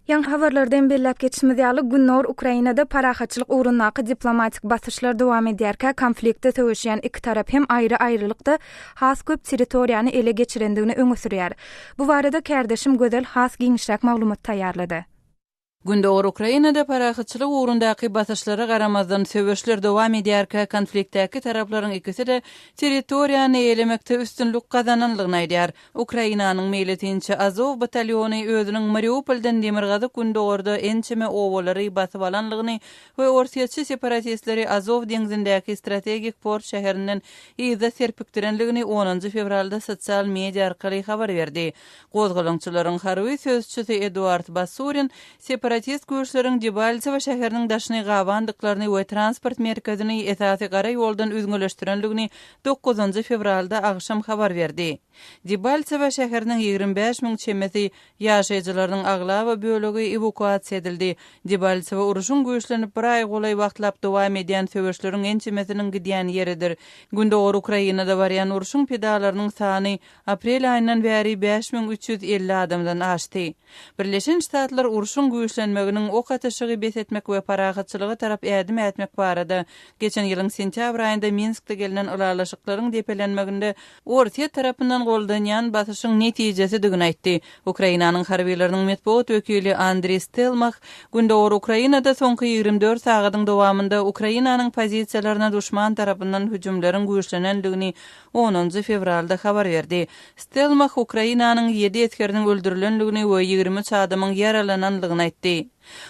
Ýaňky habarlarda hem belläp geçişimiz ýaly, Gündogar Ukrainada parahatçylyk ugrundaky diplomatik basyşlar dowam edýärkä, konfliktde söweşýän iki tarap hem aýry-aýrylykda has köp territoriýany ele geçirendigini öňe sürýär. Bu barada kärdeşim Gözel has giňişräk maglumat taýýarlady. Gündogar Ukrainada parahatçylyk ugrundaky basyşlara garamazdan söweşler dowam edýärkä, konfliktdäki taraplaryň ikisi-de territoriýany eýelemekde üstünlik gazananlygyny aýdýar. Ukrainanyň meýletinçi Azow batalýony özüniň Mariupoldan demirgazyk-gündogarda ençeme obalary basyp alanlygyny we orsýetçi separatistleri Azow deňzindäki strategik port şäherinden yza serpikdirenligini onunjy fewralda sosial media arkaly habar berdi. Gozgalaňçylaryň harby sözçüsi Eduard Basurin separatist güýçleriň Debaltsewo şäheriniň daşyny gabandyklaryny we transport merkezini esasy gara ýoldan üzňeleşdirenligini dokuzynjy fewralda agşam habar berdi. Debaltsewo şäheriniň 25 müň çemesi ýaşaýjylarynyň aglaba bölegi ewakuasiýa edildi. Debaltsewo urşuň güýçlenip bir aý golaý wagtlap dowam edýän söweşleriň ençemesiniň gidýän ýeridir. Gündogar Ukrainada barýan urşuň pidalarynyň sany aprel aýyndan bäri 5350 adamdan aşdy. Birleşen Ştatlar urşuň güýçlenmeginiň ok atyşygy bes etmek we parahatçylyga tarap ädim ätmek barada geçen ýylyň sentýabr aýynda Minskde gelnen ylalaşyklaryň depelenmeginde Orsýet tarapyndan goldanýan basyşyň netijesidigini aýtdy. Ukrainanyň harbylarynyň metbugat wekili Andriý Stelmah Gündogar Ukrainada soňky 24 sagadyň dowamynda Ukrainanyň pozisiýalaryna duşman tarapyndan hüjümleriň güýçlenendigini onunjy fewralda habar berdi. Stelmah Ukrainanyň ýedi esgeriniň öldürilendigini we 23 adamyň ýaralanandygyny aýtdy.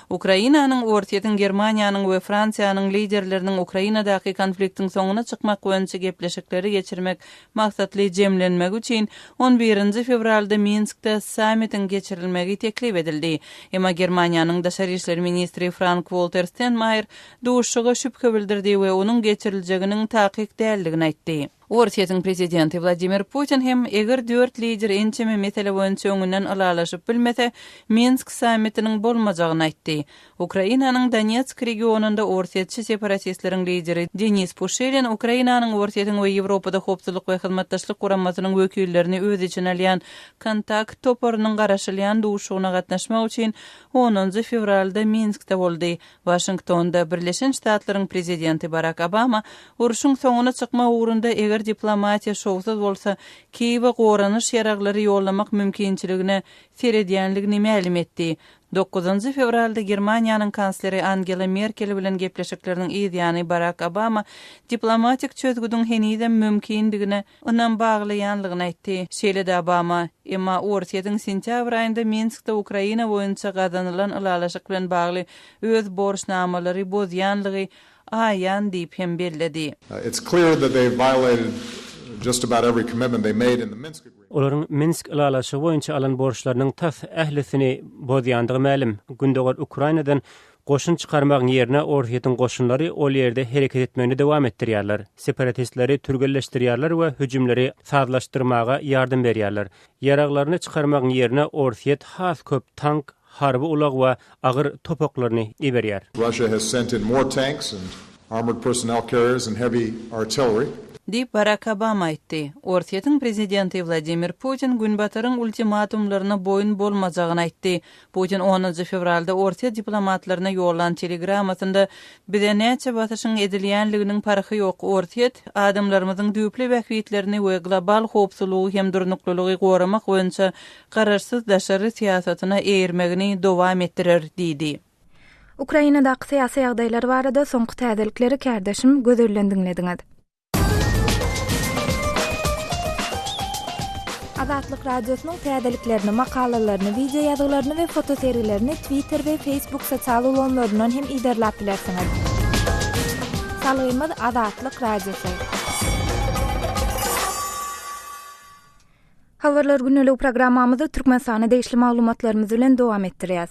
Ukrainanyň, Orsýetiň, Germaniýanyň we Fransiýanyň liderleriniň Ukrainadaky konfliktiň soňuna çykmak boýunça gepleşikleri geçirmek maksatly jemlenmegi üçin on birinji fewralda Minskde sammitiň geçirilmegi teklip edildi. Emma Germaniýanyň daşary işler ministri Frank-Walter Stenmaýer duşuşyga şübhe bildirdi we onuň geçiriljeginiň takyk däldigini aýtdy. Orsýetiň prezidenti Wladimir Putin hem eger dört lider ençeme mesele boýunça öňünden ylalaşyp bilmese, Minsk sammitiniň bolmajagyny aýtdy. Ukrainanyň Donetsk regionynda orsýetçi separatistleriň lideri Denis Puşilin Ukrainanyň, Orsýetiň we Ýewropada Howpsuzlyk we Hyzmatdaşlyk Guramasynyň wekillerini öz içine alýan Kontakt toparynyň garaşylýan duşuşygyna gatnaşmak üçin onunjy fewralda Minskde boldy. Waşingtonda Birleşen Ştatlaryň prezidenti Barak Obama urşuň soňuna çykmak ugrunda eger diplomatiýa şowsuz bolsa, Kiýewe goranyş ýaraglary ýollamak mümkinçiligine seredýänligini mälim etdi. Dokuzynjy fewralda Germaniýanyň kansleri Angela Merkel bilen gepleşikleriniň yz ýany Barak Obama diplomatik çözgüdiň henizem mümkindigine ynam baglaýanlygyny aýtdy. Şeýle-de Obama, Emma Orsýetiň sentýabr aýynda Minskde Ukraina boýunça gazanylan ylalaşyk bilen bagly öz borçnamalary bozýanlygy aýan diýip hem belledi. It's clear that they violated just about every commitment they made in the Minsk agreement. Olaryň Minsk ylalaşygy boýunça alan borçlarynyň tas ählisini bozýandygy mälim. Gündogar Ukrainadan Goşun çykarmagyň ýerine Orsýetiň goşunlary ol ýerde hereket etmegini dowam etdirýärler, separatistleri türgenleşdirýärler we hüjümleri sazlaşdyrmaga ýardam berýärler. Ýaraglaryny çykarmagyň ýerine Orsýet has köp tank, harby ulag we agyr top oklaryny iberýär. Russia has sent in more tanks and armored personnel carriers and heavy artillery. Diýip, Barak Obama aýtdy. Orsýetiň prezidenti Wladimir Putin Günbataryň ultimatumlaryna boýun bolmajagyny aýtdy. Putin onunjy fewralda orsýet diplomatlaryna ýollan telegrammasynda, Bize näçe basyşyň edilýänliginiň parhy ýok, Orsýet, adamlarymyzyň düýpli bähbitlerini we global howpsuzlygy hem durnuklylygy goramak boýunça garaşsyz daşary syýasatyna eýermegini dowam etdirer diýdi. Ukrainadaky syýasy ýagdaýlar barada soňky täzelikleri kärdeşim Gözelden diňlediňiz. Azatlyk Radiosynyň täzeliklerini, makalalaryny, wideo ýazgylaryny we fotosergilerini Twitter we Facebook sosial ulgamlaryndan hem yzarlap bilersiňiz. Salgymyz Azatlyk Radiosy. Habarlar gündelik programmamyzy Türkmenistana degişli maglumatlarymyz bilen dowam etdirýäs.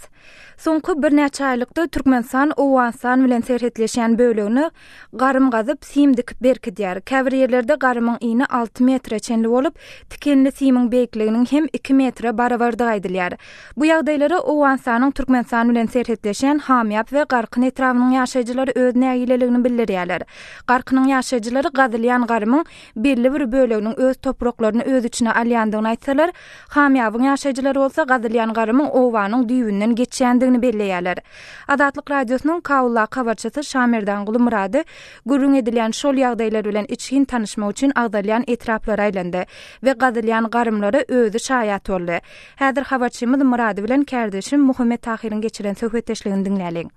Soňky birnäçe aýlykda Türkmenistan Owganystan bilen serhetleşýän bölegini garym gazyp, sim dikip berkidýär. Käbir ýerlerde garymyň ini 6 metre çenli bolup, tikenli simiň beýikliginiň hem 2 metre barabardygy aýdylýar. Bu ýagdaýlara Owganystanyň Türkmenistan bilen serhetleşýän Hamýap we Garkyn etrabynyň ýaşaýjylary öz nägileligini bildirýärler. Garkynyň ýaşaýjylary gazylýan garymyň belli bir böleginiň öz topraklaryny öz içine alýandygyny. bolýandygyny aýtsalar, Hamýabyň ýaşaýjylary bolsa gazylýan garymyň obanyň düýbünden geçýändigini belleýärler. Azatlyk Radiosynyň Kabuldaky habarçysy Şamerdanguly Myrady gürrüň edilýän şol ýagdaýlar bilen içgin tanyşmak üçin agzalýan etraplara aýlandy we gazylýan garymlara özi şaýat boldy. Häzir habarçymyz Myrady bilen kärdeşim Muhammet Tahyryň geçiren söhbetdeşligini diňläliň.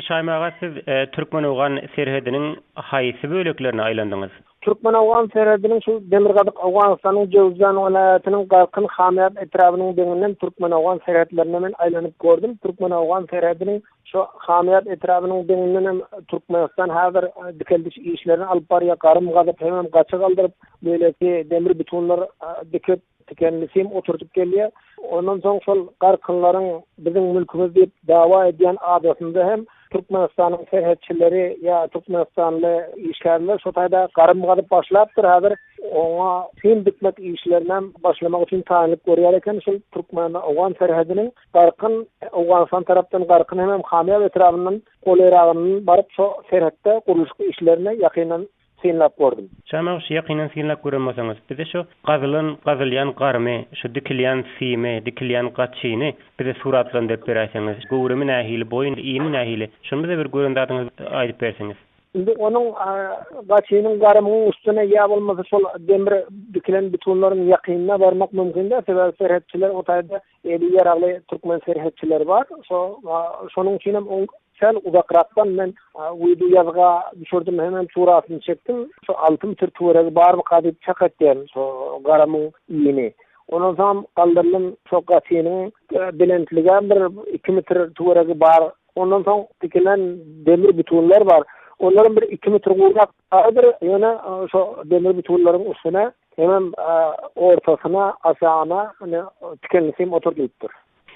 Şaýym aga siz türkmen-owgan serhediniň haýsy böleklerine aýlandyňyz? Türkmen-owgan serhediniň şu demirgazyk Owganystanyň Jöwüzjan welaýatynyň Garkyn Hamyýap etrabynyň deňinden türkmen-owgan serhetlerine men aýlanyp gördüm. Türkmen-owgan serhediniň şu Hamyýap etrabynyň deňinden hem Türkmenistan häzir dikeldiş işlerini alyp barýar. Garym gazyp hemem gaçy galdyryp, beýleki demir bitunlar dikip, Tikenli sim oturdyp gelýär. Ondan soň şol garkynlaryň biziň mülkümiz diýip dawa edýän adasynda hem Türkmenistanyň serhetçileri ýa türkmenistanly işgärler şo taýda garym gazyp başlapdyr. Häzir oňa sim dikmek işlerinem başlamak üçin taýynlyk görýär eken. Şol türkmen-owgan serhediniň Garkyn, Owganystan tarapdan Garkyn hemem Hamyýap etrabyndan golaýragyndan baryp şo serhetde gurluşyk işlerine ýakyndan synlap gördüm. Janaw şu ýakyndan synlap gören bolsaňyz, bize şu gazylan, gazylýan garymy, şu dikilýän symy, dikilýän gaçyny bize suratlandyryp beräýseňiz. Göwrümi nähili, boýy, ini nähili? Şony bize bir gören zadyňyzy aýdyp berseňiz. Indi onuň gaçynyň garymyň üstüne ýa bolmasa şol demir dikilen bitunlaryň ýakynyna barmak mümkin däl, sebäbi serhetçiler o taýda Eli ýaragly türkmen serhetçileri bar. Şo şonuň üçin hem oň säl uzakrakdan men wideo ýazga düşürdim hemem suratyny çekdim. Şo alty metr töweregi barmyka diýip çak etýän şo garamyň ini. Ondan soňam galdyrylan şo gaçynyň belentligem bir iki metr töweregi bar. Ondan soň tikilen demir bitunlar bar. Olaram bir iki metr gurrak bardyr. Ýöne şo demir bitunlaryň üstüne Hemem ortasyna, aşagyna ine tikenli sim oturdylypdyr.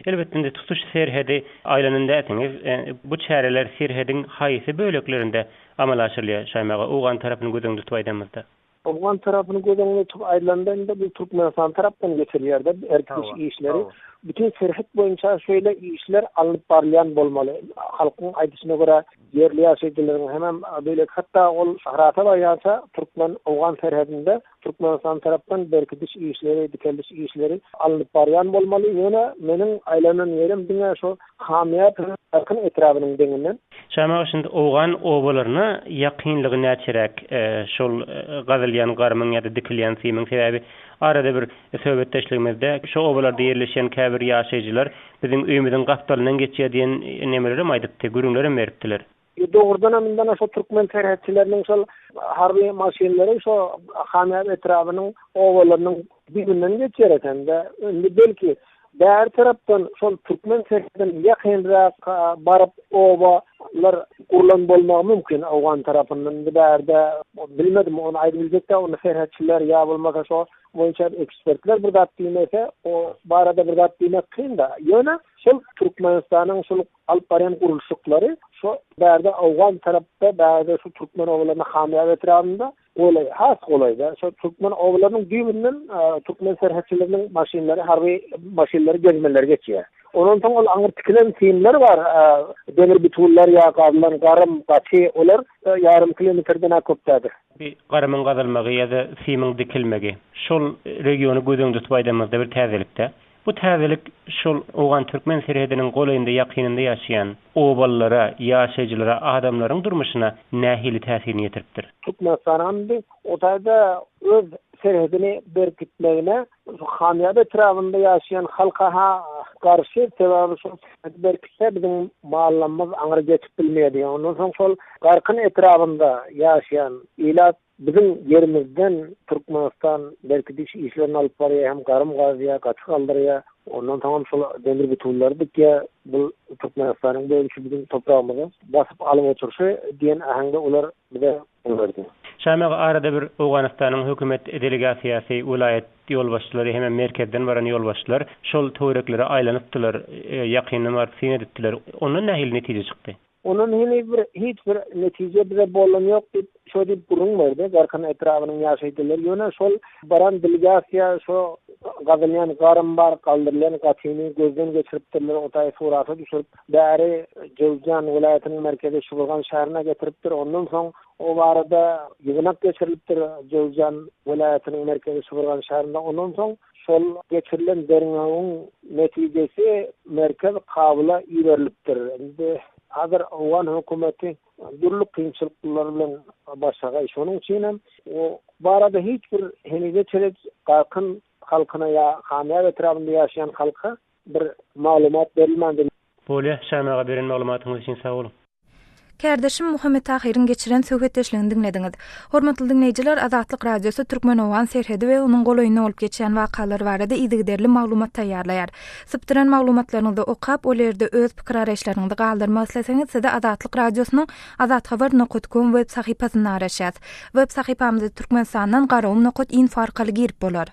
Elbetde indi tutuş serhedi aýlanan dälsiňiz. Bu çäreler serhediň haýsy böleklerinde amala aşyrylýar Şaýym aga, owgan tarapyny göz öňünde tutup aýdanymyzda? Owgan tarapyny göz öňünde tutup aýdylanda indi bu Türkmenistan tarapdan geçirilýär-de erkiliş işleri. Bütin serhet boýunça şeýle işler alnyp barylýan bolmaly. Halkyň aýdyşyna görä Ýerli ýaşaýjylaryň hemem beýleki hatda ol Hyrata barýança türkmen-owgan serhedinde Türkmenistan tarapdan berkidiş işleri, dikeldiş işleri alnyp barýan bolmaly. Ýöne meniň aýlanan ýerim diňe şo Hamyýap hem Garkyn etrabynyň deňinden. Şam aga şindi owgan obalaryna ýakynlygy näçeräk şol gazylýan garmyň ýa-da dikilýän simiň sebäbi arada bir söhbetdeşligimizde şo obalarda ýerleşýän käbir ýaşaýjylar biziň öýümiziň gapdalyndan geçýär diýen nemelerem aýdypdy, gürrüňlerem beripdiler. Dogrudanam indem şo türkmen serhetçileriniň şol harby maşynlary şo Hamyýap etrabynyň obalarynyň düýbünden geçýär ekende, indi belki bäri tarapdan şol türkmen serhedine ýakynrak baryp obalar gurlan bolmagy mümkin owgan tarapyndan. Indi bärde bilmedim ony aýdyp biljek däl, ony serhetçiler ýa bolmasa şo boýunça ekspertler bir zat diýmese, o barada bir zat diýmek kyn-da. Ýöne şol Türkmenistanyň şol alyp barýan gurluşyklary şo bärde owgan tarapda, bärde şu türkmen obalaryna Hamyýap etrabynda golaý, has golaýda. Şo türkmen obalarynyň düýbünden türkmen serhetçileriniň maşynlary, harby maşynlary gezmeleri geçýär. Ondan soň ol aňyr tikilen simler bar, demir bitunlar ýa gazylan garym, gaçy, olar ýarym kilometrden-ä köp däldir. Bir garymyň gazylmagy ýa-da simiň dikilmegi şol regiony göz öňünde tutup aýdanymyzda bir täzelik-dä. Bu täzelik şol owgan-türkmen serhediniň golaýynda ýakynynda ýaşaýan obalylara, ýaşaýjylara, adamlaryň durmuşyna nähili täsirini ýetiripdir? Türkmenistanyň indi o taýda öz serhedini berkitmegine Şu Hamyýap etrabynda ýaşaýan halka-ha garşy, sebäbi şol serhedi berkitse biziň mallarymyz aňry geçip bilmeýär diýýär. Ondan soň şol Garkyn etrabynda ýaşaýan ilat biziň ýerimizden Türkmenistan berkidiş işlerini alyp barýar, hem garym gazýar, gaçy galdyrýar. Ondan soňam şol demir bitunlary dikýär. Bu Türkmenistanyň bölüşi biziň topragymyzy basyp alyp oturyşy diýen äheňde olar bize berdi. Şam aga arada bir Owganystanyň hökümet delegasiýasy, welaýat ýolbaşçylary hemem merkezden baran ýolbaşçylar şol töwereklere aýlanypdylar, ýakyndan baryp syn edipdiler. Ondan nähili netije çykdy? Ondan heniz bir hiç bir netije bize bolan ýok diýip, şo diýip gürrüň berdi Garkyn etrabynyň ýaşaýjylary. Ýöne şol baran delegasiýa şo. Gazylýan garym bar, galdyrylýan gatyny gözden geçiripdirler, o taýy surata düşürip, bäri Jöwüzjan welaýatynyň merkezi Şybyrgan şäherine getiripdir. Ondan soň o barada ýygnak geçirilipdir Jöwüzjan welaýatynyň merkezi Şybyrgan şäherinde. Ondan soň şol geçirilen derňewiň netijesi merkez Kabula iberilipdir. Indi häzir owgan hökümeti dürli kynçylyklar bilen başagaý. Şonuň üçin hem o barada hiç bir henize çenli Garkyn halkyna ýa Hamýap etrabynda ýaşaýan halka bir maglumat berilmändir. Bolýa, Şam aga beren maglumatyňyz üçin sag boluň. Kärdeşim Muhammet Tahyryň geçiren söhbetdeşligini diňlediňiz. Hormatly diňleýjiler, Azatlyk Radiosy türkmen-owgan serhedi we onuň golaýynda bolup geçýän wakalar barada yzygiderli maglumat taýýarlaýar. Sypdyran maglumatlaryňyzy okap, ol ýerde öz pikir-garaýyşlaryňyzy galdyrmak isleseňiz, sizi Azatlyk Radiosynyň azathabar nokat kom web sahypasynda garaşýas. Web sahypamyza Türkmenistandan garagum nokat info arkaly girip bolar.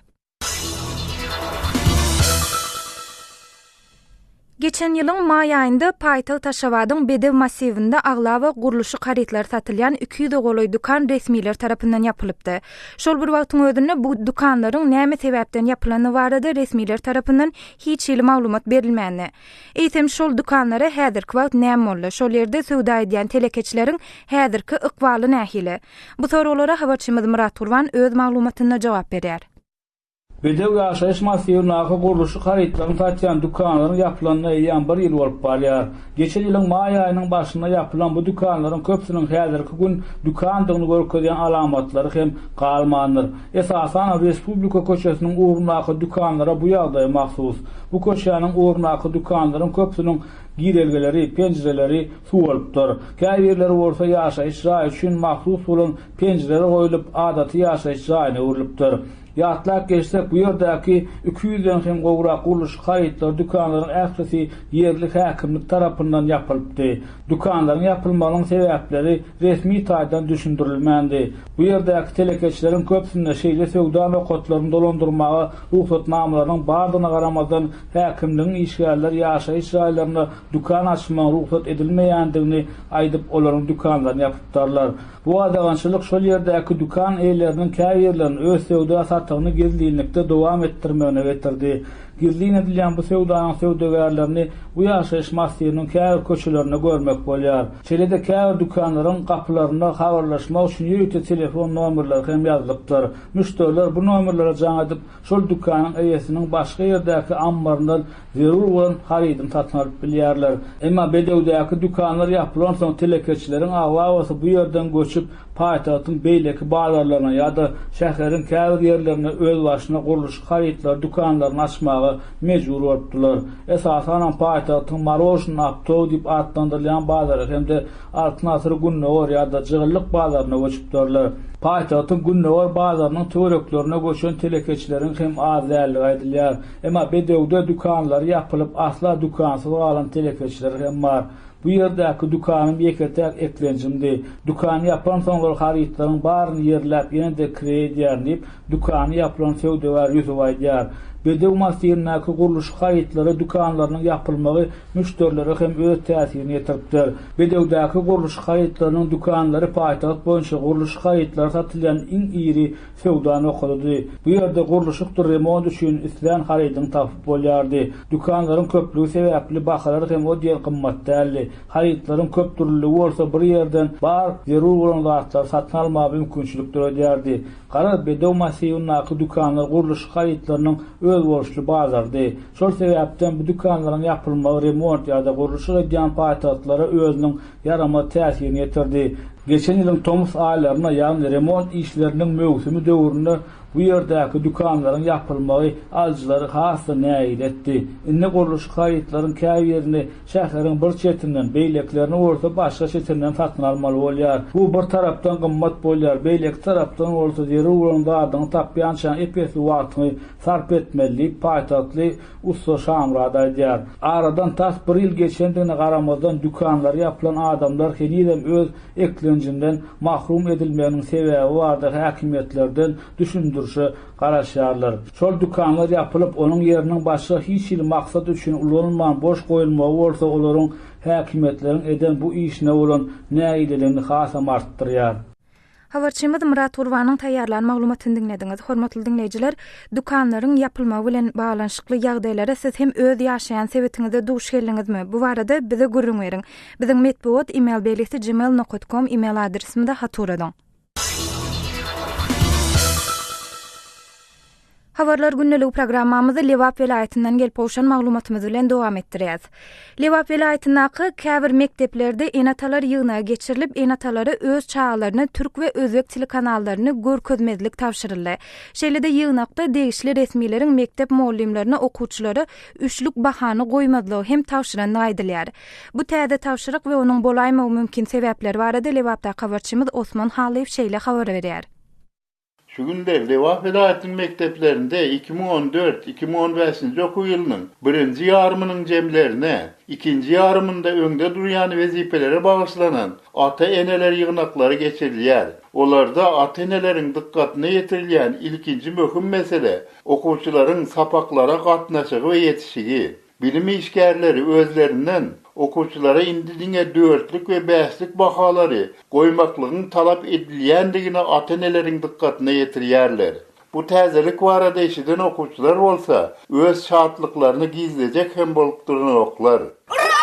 Geçen ýylyň maý aýynda paýtagt Aşgabadyň Bedew massiwinde aglaba gurluşyk harytlary satylýan 200-e golaý dükan resmiler tarapyndan ýapylypdy. Şol bir wagtyň özünde bu dükanlaryň näme sebäpden ýapylany barada resmiler tarapyndan hiç hili maglumat berilmändi. Eýsem şol dükanlara häzirki wagt näme boldy? Şol ýerde söwda edýän telekeçileriň häzirki ykbaly nähili? Bu soraglara habarçymyz Myrat Gurban öz maglumatynda jogap berýär. Bedew ýaşaýyş massiwindaky gurluşyk harytlaryny satýan dükanlaryň ýapylanyna eýýäm bir ýyl bolup barýar. Geçen ýylyň maý aýynyň başynda ýapylan bu dükanlaryň köpüsiniň häzirki gün dükandygyny görkezýän alamatlary hem galmandyr. Esasanam Respublika köçesiniň ugrundaky dükanlara bu ýagdaý mahsus. Bu köçäniň ugrundaky dükanlaryň köpüsiniň girelgeleri, penjireleri suwalypdyr. Käbirleri bolsa ýaşaýyş jaýy üçin mahsus bolan penjireler goýlup, adaty ýaşaýyş jaýyna öwrülipdir. Ýatlap geçsek, bu ýerdäki iki ýüzden hem gowrak gurluşyk harytlary dükanlaryň ählisi ýerli häkimlik tarapyndan ýapylypdy. Dükanlaryň ýapylmagynyň sebäpleri resmi taýdan düşündirilmändi. Bu ýerdäki telekeçileriň köpüsinde şeýle söwda nokatlaryny dolandyrmaga rugsatnamalarynyň bardygyna garamazdan, häkimligiň işgärleri ýaşaýyş jaýlarynda dükan açmagyň rugsat edilmeýändigini aýdyp, olaryň dükanlaryny ýapypdyrlar. Bu gadagançylyk şol ýerdäki dükan eýeleriniň käbirleriniň öz söwda-satygyny gizlinlikde dowam etdirmegine getirdi. Gizlin edilýän bu söwdanyň söwdagärlerini bu ýaşaýyş massiwiniň käbir köçelerinde görmek bolýar. Şeýle-de käbir dükanlaryň gapylarynda habarlaşmak üçin ýörite telefon nomerleri hem ýazylypdyr. Müşderiler bu nomerlere jaň edip, şol dükanyň eýesiniň başga ýerdäki ammaryndan zerur bolan harydyny satyn alyp bilýärler. Emma Bedewdäki dükanlar ýapylansoň telekeçileriň aglabasy bu ýerden göçüp, paýtagtyň beýleki bazarlaryna ýa-da şäheriň käbir ýerlerinde özbaşyna gurluşyk harytlary dükanlaryny açmaga mejbur bolupdylar. Esasanam paýtagtyň Marožnyý optowy diýip atlandyrylýan bazara hem-de Altyn asyr Gündogar ýa-da Jygyllyk bazaryna göçüpdirler. Paýtagtyň Gündogar bazarynyň töwereklerine göçen telekeçileriň hem az däldigi aýdylýar. Emma Bedewde dükanlary ýapylyp, asla dükansyz galan telekeçiler hem bar. Bu ýerdäki dükanym ýeke-täk eklenjimdi. Dükany ýapansoňlar harytlaryň baryny ýerläp ýene-de kireý edýärin diýip, dükany ýapylan söwdagär Ýusup aýdýar. Bedew massiwindäki gurluşyk harytlary dükanlarynyň ýapylmagy müşderilere hem öz täsirini ýetiripdir. Bedewdäki gurluşyk harytlarynyň dükanlary paýtagt boýunça gurluşyk harytlary satylýan iň iri söwda nokadydy. Bu ýerde gurluşykdyr remont üçin islän harydyňy tapyp bolýardy. Dükanlaryň köplügi sebäpli bahalar hem o diýen gymmat däldi. Harytlaryň köpdürlüligi bolsa bir ýerden bar zerur bolan zatlary satyn almaga mümkinçilik döredýärdi. Garaz, Bedew massiwindaky dükanlar gurluşyk harytlarynyň özboluşly bazarydy. Şol sebäpden bu dükanlaryň ýapylmagy remont ýa-da gurluşyk edýän paýtagtlara özüniň ýaramaz täsirini ýetirdi. Geçen ýylyň tomus aýlarynda, ýagny remont işleriniň möwsümi döwründe bu ýerdäki dükanlaryň ýapylmagy alyjylary has-da nägile etdi. Indi gurluşyk harytlaryň käbirini şäheriň bir çetinden, beýlekilerini bolsa başga çetinden satyn almaly bolýar. Bu bir tarapdan gymmat bolýar, beýleki tarapdan bolsa zerur bolan zadyňy tapýançaň ep-esli wagtyňy sarp etmeli diýip, paýtagtly ussa Şamyrat aýdýar. Aradan tas bir ýyl geçendigine garamazdan, dükanlary ýapylan adamlar henizem öz eklenjinden mahrum edilmeginiň sebäbi barada häkimiýetlerden düşündirişe garaşýarlar. Şol dükanlar ýapylyp, onuň ýeriniň başga hiç hili maksat üçin ulanylman boş goýulmagy bolsa olaryň häkimiýetleriň eden bu işine bolan nägileligini hasam artdyrýar. Habarçymyz Myrat Gurbanyň taýýarlan maglumatyny diňlediňiz. Hormatly diňleýjiler, dükanlaryň ýapylmagy bilen baglanyşykly ýagdaýlara siz hem öz ýaşaýan sebitiňizde duş geldiňizmi? Bu barada bize gürrüň beriň. Biziň metbugat email belgisi gmail nokat kom email adresimize hat ugradyň. Habarlar gündeligi programmamyzy Lebap welaýatyndan gelip gowşan maglumatymyz bilen dowam etdirýäs. Lebap welaýatyndaky käbir mekdeplerde ene-atalar ýygnagy geçirilip, ene-atalara öz çagalaryna türk we özbek telekanallaryny görkezmezlik tabşyryldy. Şeýle-de ýygnakda degişli resmileriň mekdep mugallymlaryna okuwçylara üçlük bahany goýmazlygy hem tabşyrandygy aýdylýar. Bu täze tabşyryk we onuň bolaýmagy mümkin sebäpleri barada Lebapdaky habarçymyz Osman Hallyýew şeýle habar berýär. Şu günler Lebap welaýatynyň mekdeplerinde 2014, 2015-nji okuw ýylynyň birinji ýarymynyň jemlerine, ikinji ýarymynda öňde durýan wezipelere bagyşlanan ata-eneler ýygnaklary geçirilýär. Olarda ata-eneleriň dykgatyna ýetirilýän ilkinji möhüm mesele okuwçylaryň sapaklara gatnaşygy we ýetişigi. Bilim işgärleri özlerinden okuwçylara indi diňe dörtlük we bäşlik bahalary goýmaklygyň talap edilýändigini ata-eneleriň dykgatyna ýetirýärler. Bu täzelik barada eşiden okuwçylar bolsa öz şatlyklaryny gizlejek hem bolup duranoklar. Ura!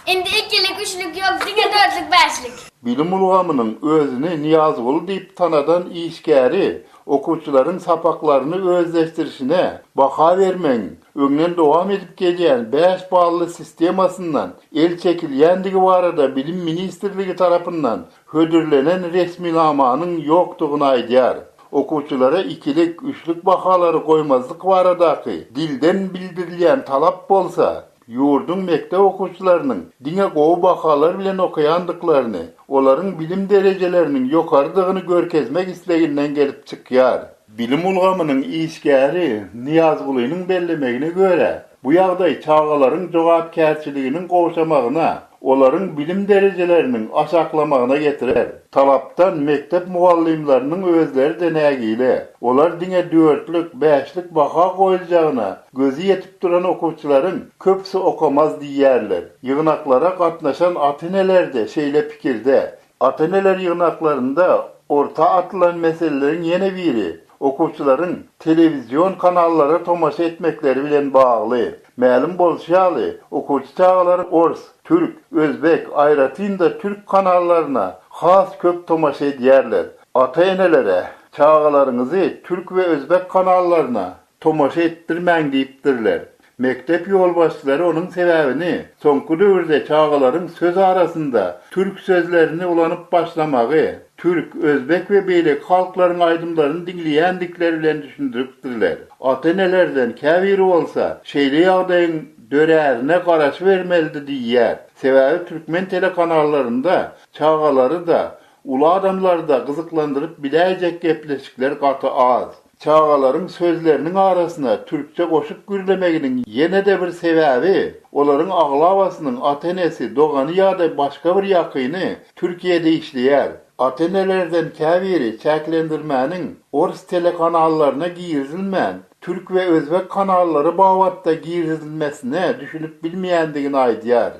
Indi ikilik, üçlük ýok, diňe dörtlük, bäşlik. Bilim ulgamynyň özüni Nyýazguly diýip tanadan işgäri Okuwçylaryň sapaklaryny özleşdirişine baha bermegiň öňden dowam edip gelýän bäş bally sistemasyndan el çekilýändigi barada Bilim ministrligi tarapyndan hödürlenen resminamanyň ýokdugyny aýdýar. Okuwçylara ikilik, üçlük bahalary goýmazlyk baradaky dilden bildirilýän talap bolsa, Ýurduň mekdep okuwçylarynyň diňe gowy bahalar bilen okaýandyklaryny, olaryň bilim derejeleriniň ýokarydygyny görkezmek isleginden gelip çykýar. Bilim ulgamynyň işgäri Nyýazgulynyň bellemegine görä, bu ýagdaý çagalaryň jogapkärçiliginiň gowşamagyna, olaryň bilim derejeleriniň aşaklamagyna getirer. Talapdan mekdep mugallymlarynyň özleri-de nägile. Olar diňe dörtlük, bäşlik baha goýuljagyna gözi ýetip duran okuwçylaryň köpüsi okamaz diýýärler. Ýygnaklara gatnaşan ata-eneler-de şeýle pikirde. Ata-eneler ýygnaklarynda orta atylan meseleleriň ýene biri okuwçylaryň telewizion kanallara tomaşa etmekleri bilen bagly. Mälim bolşy ýaly, okuwçy çagalar ors, türk, özbek, aýratyn-da türk kanallaryna has köp tomaşa edýärler. Ata-enelere, Çagalaryňyzy türk we özbek kanallaryna tomaşa etdirmäň diýipdirler. Mekdep ýolbaşçylary onuň sebäbini soňky döwürde çagalaryň söz arasynda türk sözlerini ulanyp başlamagy, türk, özbek we beýleki halklaryň aýdymlaryny diňleýändikleri bilen düşündiripdirler. Ata-enelerden käbiri bolsa şeýle ýagdaýyň dörärine garaşybermelidi diýýär. Sebäbi türkmen telekanallarynda çagalary-da, uly adamlary-da gyzyklandyryp biläýjek gepleşikler gaty az. Çagalaryň sözleriniň arasyna türkçe goşup gürlemeginiň ýene-de bir sebäbi, olaryň aglabasynyň ata-enesi, dogany ýa-da başga bir ýakyny Türkiýede işleýär. Ata-enelerden käbiri çäklendirmäniň ors telekanallaryna girizilmän, türk we özbek kanallary babatda girizilmesine düşünip bilmeýändigini aýdýar.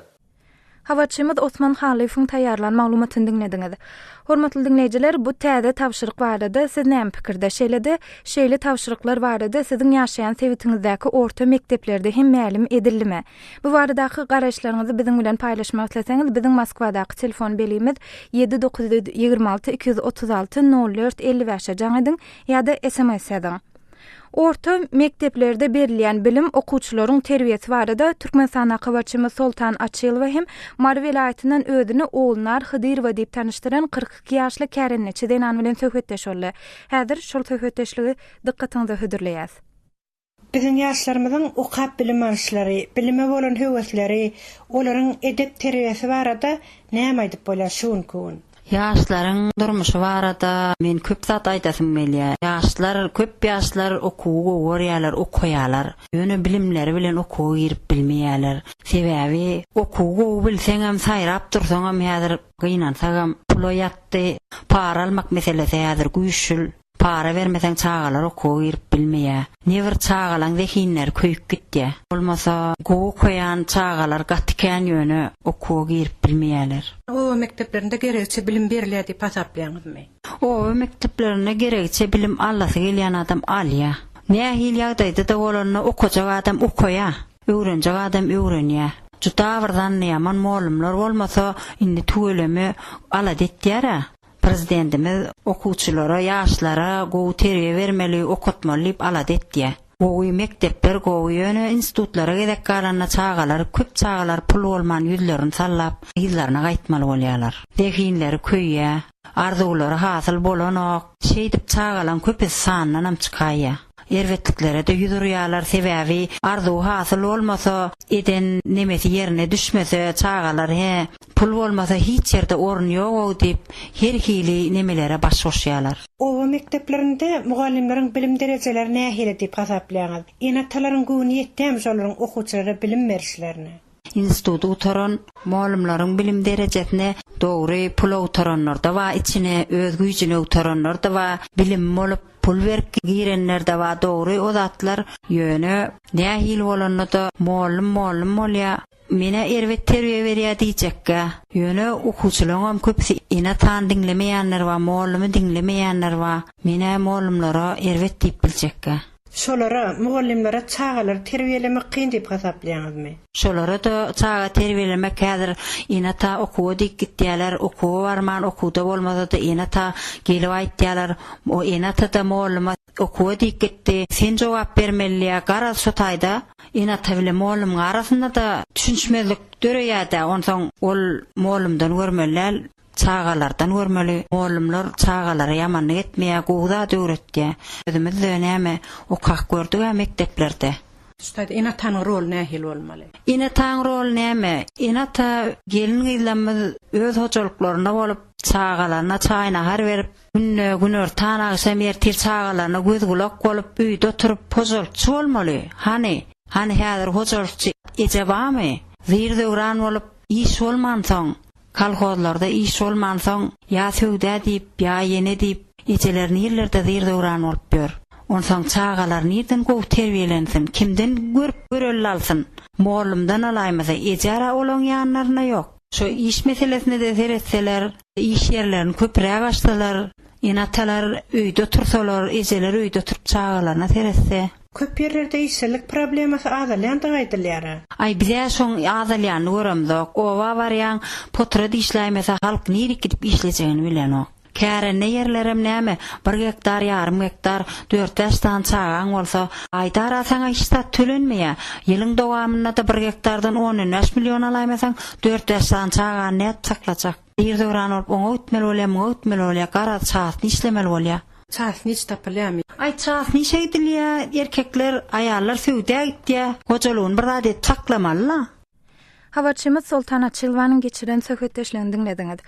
Habarçymyz Osman Halyýewiň taýýarlan maglumatyny diňlediňiz. Hormatly diňleýjiler, bu täze tabşyryk barada siz näme pikirde? Şeýle-de, şeýle tabşyryklar barada siziň ýaşaýan sebitiňizdäki orta mekdeplerde hem mälim edildimi? Bu baradaky garaýyşlaryňyzy biziň bilen paýlaşmak isleseňiz, biziň Moskwadaky telefon belgimiz 7 926 236 04 55-e jaň ediň ýa-da sms ýazyň. Orta mekdeplerde berilýän bilim, okuwçylaryň terbiýesi barada Türkmenistandaky habarçymyz Soltan Açylowa hem Mary welaýatyndan özüni Ogulnar Hydyrowa diýip tanyşdyran 42 ýaşly kärendeçi zenan bilen söhbetdeş boldy. Häzir şol söhbetdeşligi dykgatyňyza hödürleýäs. Biziň ýaşlarymyzyň okap bilim alyşlary, bilime bolan höwesleri, olaryň edep-terbiýesi barada näme aýdyp bolýar şu günki gün? Ýaşlaryň durmuşy barada men köp zat aýdasym gelýär. Ýaşlar, köp ýaşlar okuwy gowy görýärler, okaýarlar. Ýöne bilimleri bilen okuwa girip bilmeýärler. Sebäbi okuwy gowy bilseňem, saýrap dursaňam häzir gynansagam pula ýatdy. Para almak meselesi häzir güýçl. Para bermeseň çagalar okuwa girip bilmeýär. Nebir çagalaň zehinleri köýüp gitýär. Bolmasa gowy okaýan çagalar gaty kän ýöne okuwa girip bilmeýärler. Oba mekdeplerinde geregiçe bilim berilýär diýip hasaplaýaňyzmy? Oba mekdeplerinde geregiçe bilim alasy gelýän adam alýar. Nähili ýagdaýda-da bolanda okajak adam okaýar, öwrenjek adam öwrenýär. Juda bir zannyýaman mollumlar bolmasa indi tüweleme alada etýär-ä. Prezidentimiz okuwçylara, ýaşlara gowy terbiýe bermeli, okatmaly diýip alada etýär. Gowy, mekdepler gowy, ýöne institutlara gezek galanda çagalar, köp çagalar pul bolman ýüzlerini sallap, yzlaryna gaýtmaly bolýarlar. Zehinleri köýýär, arzuwlary hasyl bolanok. Şeýdip çagalaň köpüsi sandanam çykaýýar. Erbetliklere-de ýüz urýarlar, sebäbi arzuwy hasyl bolmasa, eden nemesi ýerine düşmese, çagalar he, pul bolmasa hiç ýerde orun ýog-ow diýip, her hili nemelere baş goşýarlar. Oba mekdeplerinde mugallymlaryň bilim derejeleri nähili diýip hasaplaýaňyz? Ene-atalaryň göwni ýetýärmi şolaryň okuwçylara bilim berişlerine? Instituty gutaran molumlaryň bilim derejesine dogry pula gutaranlarda bar içine öz güýjüne gutaranlarda bar bilimi bolup pul berip girenlerde bar dogry o zatlar ýöne nähili bolanda-da mollum mollum bolýa menä erbet terbiýe berýä diýjekgä ýöne okuwçylaňam köpüsi ene-atany diňlemeýänler bar mollumy diňlemeýänler bar menä mollumlara erbet diýip biljekgä. Şolara, mugallymlara çagalary terbiýelemek kyn diýip hasaplaýaňyzmy? Şolara-da çaga terbiýelemek häzir ene-ata okuwa diýip gitýärler, okuwa barman okuwda bolmasa-da ene-ata gelip aýtýarlar, o ene-ata-da molluma okuwa diýip gitdi, sen jogap bermeli diýýär, garaz şo taýda ene-ata bilen mollumyň arasynda-da düşünişmezlik döreýär-dä, onsoň ol mollumdan görmeli däl, Çagalardan görmeli. Mollumlar çagalara ýamanlyk etmeýär, gowy zat öwretýär. Özümiz-de näme, okap gördüg-ä mekdeplerde. Şu taýda ene-atanyň roly nähili bolmaly? Ene-ataň roly näme? Ene-ata gelin-gyzlarymyz öz hojalyklarynda bolup, çagalaryna çaý-nahar berip, günde günortan, agşam, ertir çagalaryna göz-gulak bolup, öýde oturyp, hojalykçy bolmaly. Hany, hany häzir hojalykçy eje barmy? Zir-zöwran bolup, iş bolmansoň, Kolhozlarda iş bolmansoň, ýa söwda diýip, ýa ýene diýip, ejeler nirlerde zir-zöwran bolup ýör. Onsoň çagalar nirden gowy terbiýelensin, kimden görüp görelde alsyn? Mollumdan alaýmasa, eje-ara olaň ýanlarynda ýok. Şo iş meselesine-de seretseler, iş ýerlerini köpräk açsalar, ene-atalar öýde otursalar, ejeler öýde oturyp çagalaryna seretse. Köp ýerlerde işsizlik problemasy azalýandygy aýdylýar-a. Aý bizä şoň azalýanyny göremzok. Oba barýaň, potrat işläýmese halk nirik gidip işlejegini bilenok. Kärende ýerlerem näme, bir gektar, ýarym gektar, dört-bäş sany çagaň bolsa, aýdara saňa hiç zat tölenmeýä. Ýylyň dowamynda-da bir gektardan on-on bäş million alaýmasaň, dört-bäş sany çagany nädip saklajak? Ir-döwran bolup oňa gitmeli bolýa, muňa gitmeli bolýa, garaz çasyny işlemeli bolýa. Çasny iş tapylýamy? Aý çasny işe gidilýä, erkekler, aýallar söwdä gitýä. Hojalygyny bir zat edip saklamaly-la. Habarçymyz Soltan Açylowanyň geçiren söhbetdeşligini diňlediňiz.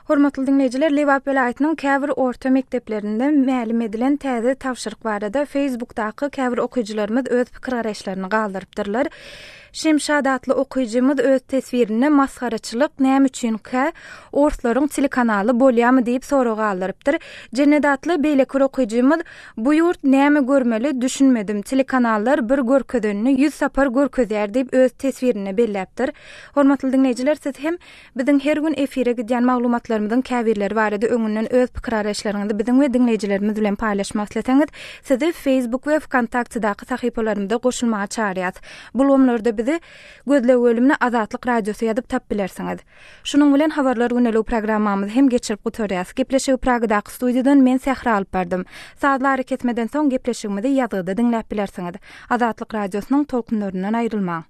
Hormatly diňleýjiler, Lebap welaýatynyň käbir orta mekdeplerinde mälim edilen täze tabşyryk barada Facebookdaky käbir okyjylarymyz öz pikir-garaýyşlaryny galdyrypdyrlar. Şemşat atly okyjymyz öz teswirinde masgaraçylyk näme üçinkä orslaryň telekanaly bolýamy diýip sorag galdyrypdyr. Jennet atly beýleki bir okyjymyz bu ýurt näme görmeli düşünmedim telekanallar bir görkezenini ýüz sapar görkezýär diýip öz teswirinde belläpdir. Hormatly diňleýjiler siz hem biziň her gün efire gidýän maglumatlarymyzyň käbirleri barada öňünden öz pikir-garaýyşlaryňyzy biziň we diňleýjilerimiz bilen paýlaşmak isleseňiz sizi Facebook we Wkontaktedaky sahypalarymyza goşulmaga çagyrýas. Bu ulgamlarda bizi Gözleg bölümine Azatlyk Radiosy ýazyp tapyp bilersiňiz. Şunuň bilen Habarlar gündeligi programmamyzy hem geçirip gutarýas. Gepleşigi Pragadaky studiýadan men Sähra alyp bardym. Sazly arakesmeden soň gepleşigimizi ýazgyda diňläp bilersiňiz. Azatlyk Radiosynyň tolkunlaryndan aýrylmaň!